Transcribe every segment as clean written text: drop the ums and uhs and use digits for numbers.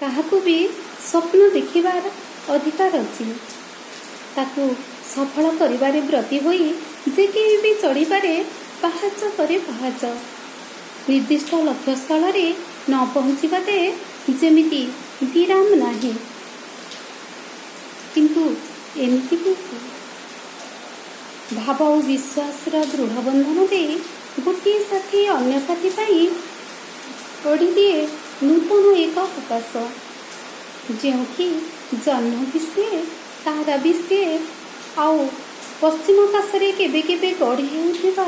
କାହାକୁ ବି ସ୍ୱପ୍ନ ଦେଖିବାର ଅଧିକାର ଅଛି। ତାକୁ ସଫଳ କରିବାରେ ବ୍ରତୀ ହୋଇ ଯେ କେହି ବି ଚଢ଼ିପାରେ ପାହାଚ ପରେ ପାହାଚ। ନିର୍ଦ୍ଦିଷ୍ଟ ଲକ୍ଷ୍ୟସ୍ଥଳରେ ନ ପହଞ୍ଚିବା ଯାଏ ଯେମିତି ବିରାମ ନାହିଁ। କିନ୍ତୁ ଏମିତି ବି ହୁଏ, ଭାବ ଆଉ ବିଶ୍ୱାସର ଦୃଢ଼ ବନ୍ଧନ ଦେଇ ଗୋଟିଏ ସାଥୀ ଅନ୍ୟ ସାଥୀ ପାଇଁ ଗଢ଼ିଦିଏ ନୂତନ ଏକ ଆକାଶ, ଯେଉଁଠି ଜହ୍ନ ବି ସିଏ, ତାରା ବି ସିଏ, ଆଉ ପଶ୍ଚିମ ଆକାଶରେ କେବେ କେବେ ଗଢ଼ି ହେଉଥିବା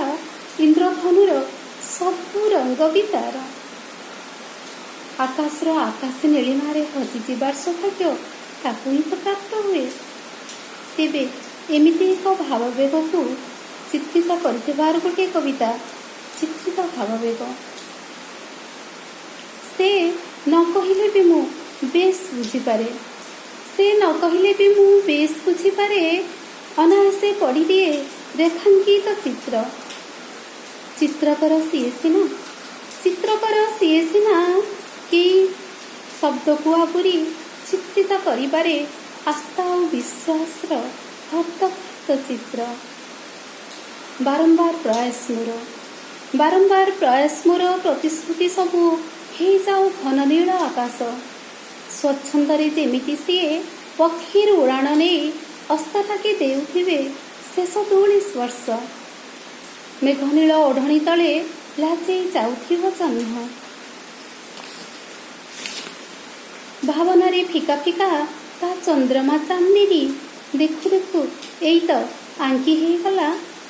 ଇନ୍ଦ୍ରଧନୁର ସବୁ ରଙ୍ଗ ବି ତାର। ଆକାଶର ଆକାଶ ନୀଳିମାରେ ହଜିଯିବାର ସୌଭାଗ୍ୟ ତାକୁ ହିଁ ତ ପ୍ରାପ୍ତ ହୁଏ। ତେବେ ଏମିତି ଏକ ଭାବାବେଗକୁ ଚିତ୍ରିତ କରିଥିବାର ଗୋଟିଏ କବିତା, ଚିତ୍ରିତ ଭାବାବେଗ। ସେ ନ କହିଲେ ବି ମୁଁ ବେଶ ବୁଝିପାରେ, ସେ ନ କହିଲେ ବି ମୁଁ ବେଶ ବୁଝିପାରେ, ଅନାୟାସେ ପଢ଼ିଦିଏ ରେଖାଙ୍କିତ ଚିତ୍ର। ଚିତ୍ରକର ସିଏ ସିନା, ଚିତ୍ରକର ସିଏ ସିନା, କେଇ ଶବ୍ଦକୁ ଆବୋରି ଚିତ୍ରିତ କରିପାରେ ଆସ୍ଥା ଆଉ ବିଶ୍ୱାସର ହର୍ତ୍ତଗତ ଚିତ୍ର। ବାରମ୍ବାର ପ୍ରୟାସ ମୋର, ବାରମ୍ବାର ପ୍ରୟାସ ମୋର, ପ୍ରତିଶ୍ରୁତି ସବୁ ହେଇଯାଉ ଘନ ନୀଳ ଆକାଶ। ସ୍ୱଚ୍ଛନ୍ଦରେ ଯେମିତି ସିଏ ପକ୍ଷୀର ଉଡ଼ାଣ ନେଇ ଅସ୍ତଟାକି ଦେଉଥିବେ ଶେଷ ଧୂଳି ସ୍ପର୍ଶ। ମେଘନୀଳ ଓଢ଼ଣୀ ତଳେ ଲାଜେଇ ଯାଉଥିବ ଜହ୍ନ। ଭାବନାରେ ଫିକା ଫିକା ତା ଚନ୍ଦ୍ରମା ଚାନ୍ଦିନୀ ଦେଖୁ ଦେଖୁ ଏଇ ତ ଆଙ୍କି ହେଇଗଲା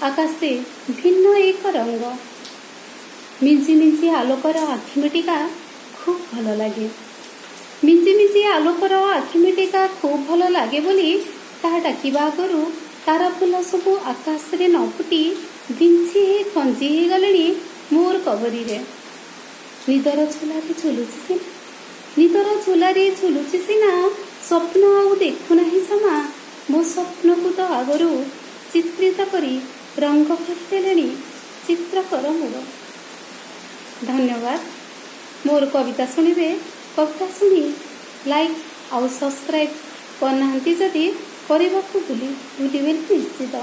ଆକାଶେ ଭିନ୍ନ ଏକ ରଙ୍ଗ। ମିଞ୍ଜି ମିଞ୍ଜି ଆଲୋକର ଆଖି ମିଟିକା ଖୁବ୍ ଭଲ ଲାଗେ, ମିଞ୍ଜି ମିଞ୍ଜି ଆଲୋକର ଆଖି ମିଟିକା ଖୁବ୍ ଭଲ ଲାଗେ ବୋଲି ତାହା ଡାକିବା ଆଗରୁ ତାରା ଫୁଲ ସବୁ ଆକାଶରେ ନ ଫୁଟି ବିଞ୍ଛି ହେଇ ଖଞ୍ଜି ହେଇଗଲେଣି ମୋର କବରୀରେ। ନିଦର ଝୁଲାରେ ଝୁଲୁଛି ସିନା, ନିଦର ଝୁଲାରେ ଝୁଲୁଛି ସିନା, ସ୍ୱପ୍ନ ଆଉ ଦେଖୁନାହିଁ ଜମା। ମୋ ସ୍ୱପ୍ନକୁ ତ ଆଗରୁ ଚିତ୍ରିତ କରି ରଙ୍ଗ ଭରିଦେଲେଣି ଚିତ୍ରକର ମୋର। ଧନ୍ୟବାଦ। ମୋର କବିତା ଶୁଣିବେ। କବିତା ଶୁଣି ଲାଇକ୍ ଆଉ ସବସ୍କ୍ରାଇବ୍ କରିନାହାନ୍ତି ଯଦି, କରିବାକୁ ଭୁଲିବେନି ନିଶ୍ଚିତ।